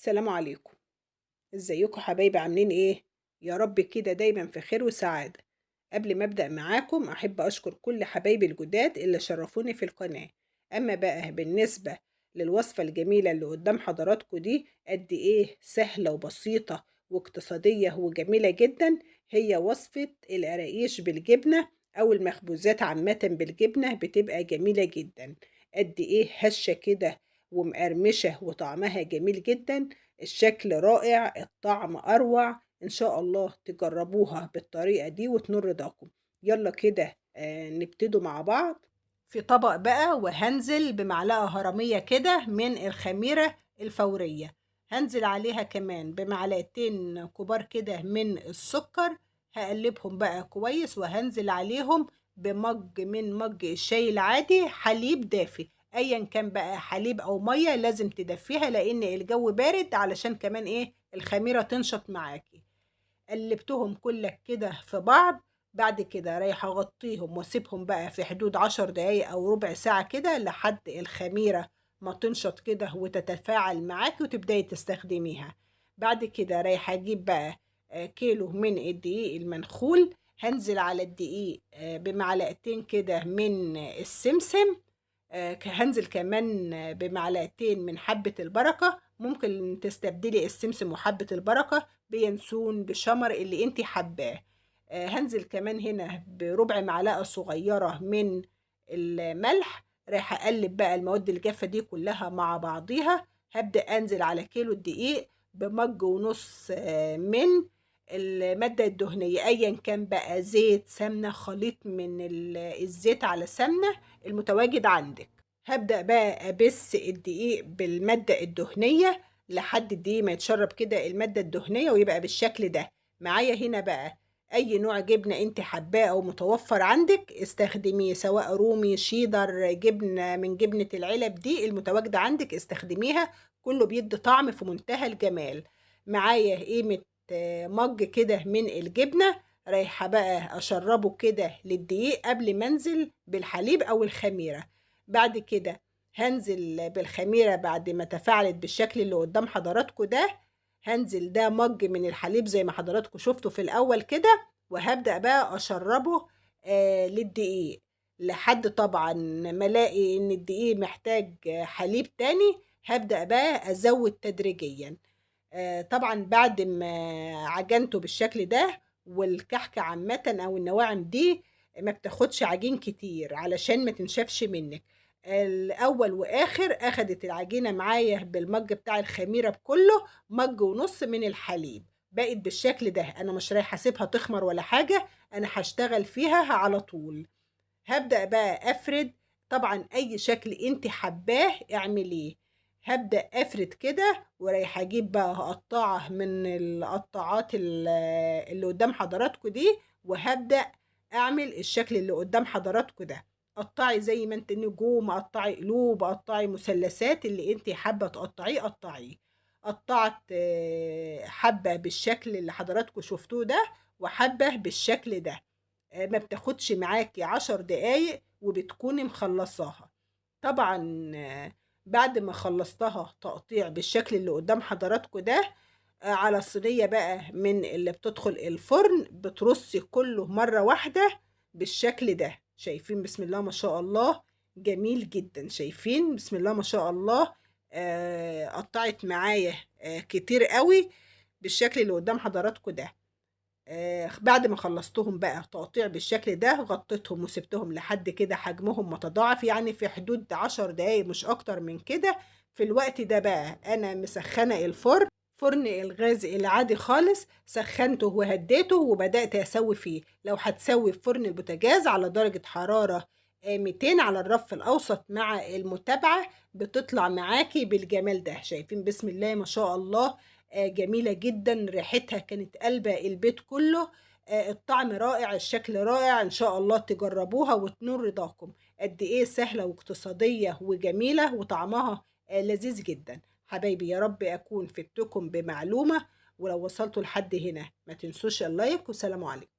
السلام عليكم. ازيكم حبايبي، عاملين ايه؟ يا رب كده دايما في خير وسعادة. قبل ما ابدأ معاكم احب اشكر كل حبايبي الجداد اللي شرفوني في القناة. اما بقى بالنسبة للوصفة الجميلة اللي قدام حضراتكم دي، قد ايه سهلة وبسيطة واقتصادية وجميلة جدا، هي وصفة القراقيش بالجبنة او المخبوزات عامة بالجبنة، بتبقى جميلة جدا. قد ايه هشة كده ومقرمشة وطعمها جميل جدا، الشكل رائع، الطعم أروع. إن شاء الله تجربوها بالطريقة دي وتنور رضاكم. يلا كده نبتدوا مع بعض. في طبق بقى، وهنزل بمعلقة هرمية كده من الخميرة الفورية، هنزل عليها كمان بمعلقتين كبار كده من السكر، هقلبهم بقى كويس، وهنزل عليهم بمج من مج الشاي العادي حليب دافي، ايا كان بقى حليب او ميه لازم تدفيها لان الجو بارد، علشان كمان ايه الخميره تنشط معاكي. قلبتهم كلك كده في بعض. بعد كده رايحه اغطيهم واسيبهم بقى في حدود 10 دقايق او ربع ساعه كده لحد الخميره ما تنشط كده وتتفاعل معاكي وتبداي تستخدميها. بعد كده رايحه اجيب بقى كيلو من الدقيق المنخول، هنزل على الدقيق بمعلقتين كده من السمسم، هنزل كمان بمعلقتين من حبة البركة. ممكن تستبدلي السمسم وحبة البركة بينسون بشمر اللي انتي حباه. هنزل كمان هنا بربع معلقة صغيرة من الملح. رايح اقلب بقى المواد الجافة دي كلها مع بعضيها. هبدأ انزل على كيلو الدقيق بمج ونص من المادة الدهنية، ايا كان بقى زيت سمنة، خليط من الزيت على سمنة المتواجد عندك. هبدأ بقى أبس الدقيق بالمادة الدهنية لحد الدقيق ما يتشرب كده المادة الدهنية ويبقى بالشكل ده. معايا هنا بقى اي نوع جبنة انت حباه او متوفر عندك استخدميه، سواء رومي، شيدر، جبنة من جبنة العلب دي المتواجدة عندك استخدميها، كله بيدي طعم في منتهى الجمال. معايا قيمة مج كده من الجبنة، رايحة بقى أشربه كده للدقيق قبل ما انزل بالحليب أو الخميرة. بعد كده هنزل بالخميرة بعد ما تفاعلت بالشكل اللي قدام حضراتكم ده، هنزل ده مج من الحليب زي ما حضراتكم شفتوا في الأول كده، وهبدأ بقى أشربه للدقيق لحد طبعا ما الاقي إن الدقيق محتاج حليب تاني، هبدأ بقى أزود تدريجيا. طبعا بعد ما عجنته بالشكل ده، والكحكة عامة أو النواعم دي ما بتاخدش عجين كتير علشان ما تنشفش منك. الأول وآخر أخدت العجينة معايا بالمج بتاع الخميرة بكله مج ونص من الحليب، بقت بالشكل ده. أنا مش رايحة أسيبها تخمر ولا حاجة، أنا هشتغل فيها على طول. هبدأ بقى أفرد، طبعا أي شكل أنت حباه اعمليه. هبدأ أفرد كده، ورايحة أجيب بقى هقطعه من القطاعات اللي قدام حضراتكم دي، وهبدأ أعمل الشكل اللي قدام حضراتكم ده. قطعي زي ما انت نجوم، قطعي قلوب، قطعي مثلثات، اللي انت حابة تقطعيه قطعيه. قطعت حبة بالشكل اللي حضراتكم شفتوه ده، وحبة بالشكل ده. ما بتاخدش معاكي 10 دقايق وبتكوني مخلصاها. طبعا بعد ما خلصتها تقطيع بالشكل اللي قدام حضراتكم ده، على الصينية بقى من اللي بتدخل الفرن، بترصي كله مرة واحدة بالشكل ده. شايفين بسم الله ما شاء الله، جميل جدا. شايفين بسم الله ما شاء الله، قطعت معايا كتير قوي بالشكل اللي قدام حضراتكم ده. بعد ما خلصتهم بقى تقطيع بالشكل ده، غطيتهم وسبتهم لحد كده حجمهم متضاعف، يعني في حدود 10 دقايق مش اكتر من كده. في الوقت ده بقى انا مسخنه الفرن، فرن الغاز العادي خالص، سخنته وهديته وبدأت اسوي فيه. لو هتسوي في فرن البوتاجاز على درجة حرارة 200 على الرف الاوسط مع المتابعة، بتطلع معاكي بالجمال ده. شايفين بسم الله ما شاء الله، جميلة جدا، ريحتها كانت قلبة البيت كله، الطعم رائع، الشكل رائع. ان شاء الله تجربوها وتنور رضاكم. قد ايه سهلة واقتصادية وجميلة وطعمها لذيذ جدا. حبايبي يا رب اكون فدتكم بمعلومة، ولو وصلتوا لحد هنا ما تنسوش اللايك، والسلام عليكم.